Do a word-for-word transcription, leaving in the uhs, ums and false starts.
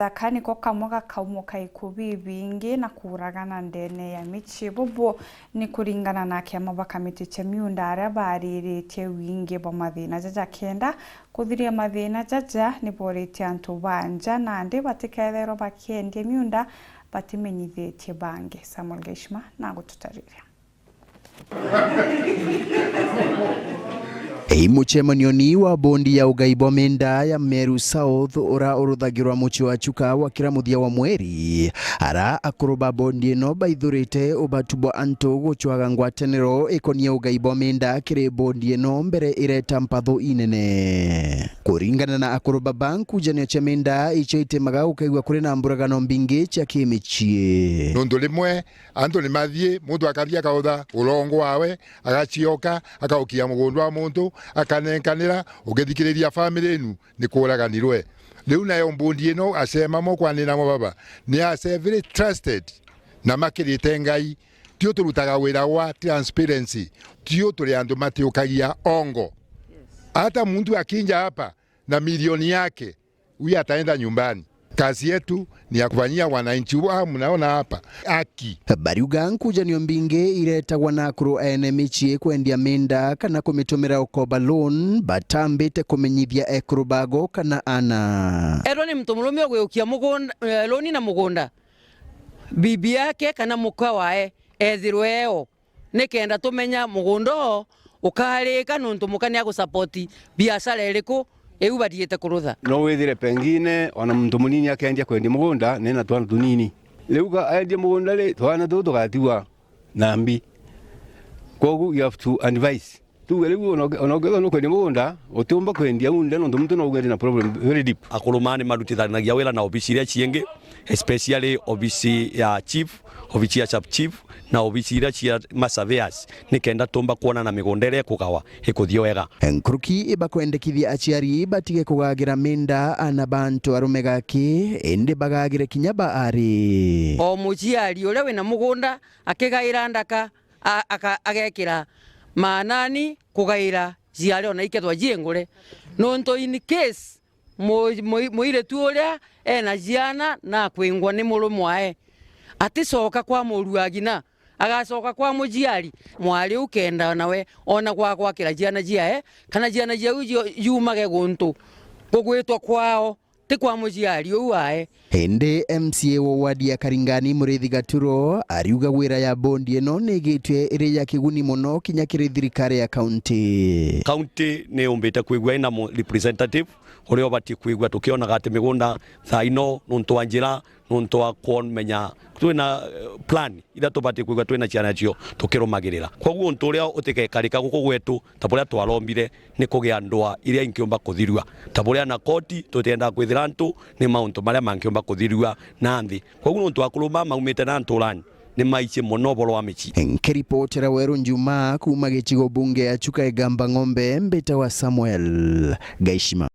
Gaka niko kamwe ga kaumo ka iku bibingi na kuuragana ndene ya micii. Bubu ni kuringana na kiama ba kamiti cia miunda aria baariritie wingi bwa mathina jaja kenda. Kuthiria mathina jaja ni booritie antu ba nja nandi batikethirwa bakiendia miunda batimenyithitie bangi. Samuel Gaishima na gututariria. Ii mucemanioni wa bondi ya ugai bwa menda ya Meru South, ura uruthagirwa mucii wa Chuka wa kira muthia wa mweri, ara akuru ba bondi ino baithurite ubatu bwa antu gucwaga ngwataniro ikonie ugai bwa menda kiri bondi ino mbere ireta mpatho inene. Kuringana na akuru baba, nkujanio cia menda icio itimaga gukaigua kuri na mburagano mbingi cia kimicii. Nuntu rimwe antu ni mathii, muntu akathii akautha urongo wawe, agacioka, akaukia mugunda wa muntu, akanenkanira, ugithikiriria family inu ni kuuraganirwe. Riu nayo mbundi ino acema mo kwanina mo baba, ni ace very trusted na makirite Ngai. Tio turutaga wira wa transparency, tio turi antu matiukagia ongo. Hata muntu akinja hapa na milioni yake, huyu ataenda nyumbani. Kazi yetu ni ya kufanyia wananchi wa mnaona hapa haki. Bariuga nkujanio mbingi iretagwa na akuru ene micii kwendia menda kana kumitumira ukoba loan, batambite kumenyithia ekuru bago kana ana. Ethirwa ni muntu murume ugwiukia mugunda, eh, loan na mugunda, bibi yake kana muka wae ethirwe eo, nikenda tumenya mugunda oo ukarika nuntu muka ni agusupport biashara iriku iu bathiite kurutha. No withire pengine ona muntu munini akendia kwendia mugunda, nena twana tunini. Riu ka endia mugunda ri, twana tuu tugatigwa na mbi. Kwogu you have to advise. Tuge riu ona, ona ukethirwa nukwendia mugunda, utiumba kwendia unde nontu muntu no ugere na problem very deep. Akuru maa ni marutithanagia wira na obici iria ciingi, especially obici ya chief, obici ya sub chief, na obici iria cia ma surveyors, nikenda tumba kwona na migunda iria ikugawa ikuthii wega. Nkuruki ibakwendekithia aciari batige kugagira menda ana ba antu arume gaki, indi bagagire kinya ba ari. O muciari uria wina mugunda akigaira ndaka, a-, aka-, agekira maanani kugaira ciari ona ikethwa ciingure. Nontu in case mu-, mu-, muiritu uria ena ciana na akwingwa ni murumwae, aticoka kwa muru wa ng'ina, agacoka kwa muciari. Mwari ukenda nawe ona gwa gwakira ciana ciae, kana ciana ciau cio-, ciumage guntu kugwitwa kwao, ti kwa muciari uu wae. Indi M C A wa ward ya Karingani, Muriithi Gaturo, ariuga wira ya bondi ino ni igitwe iri ya kiguni mono kinya kiri thirikari ya kaunti. Kaunti ni yumbite kwigua ina mu-, representative uria ubatie kwigua, tukionaga ati migunda thaa ino nuntu wa njira, nuntu wa kumenya twina, eh, plan iria tubatie kwigua twina ciana cio tukirumagirira. Koguo untu uria utikekarika guku gwetu, ta buria twarombire, ni kugia ndwaa iria inkiumba kuthirua. Ta buria na koti, tutiendaga kwithira antu ni mauntu maria mankiumba kuthirua na nthi. Koguo nontu akuru baa maumite na nturani, ni maici mono uboro wa micii. Nkiripotera Weru Njuma kuuma gicigo bunge ya Chuka Igamba Ng'ombe, mbitawa Samuel Gaishima.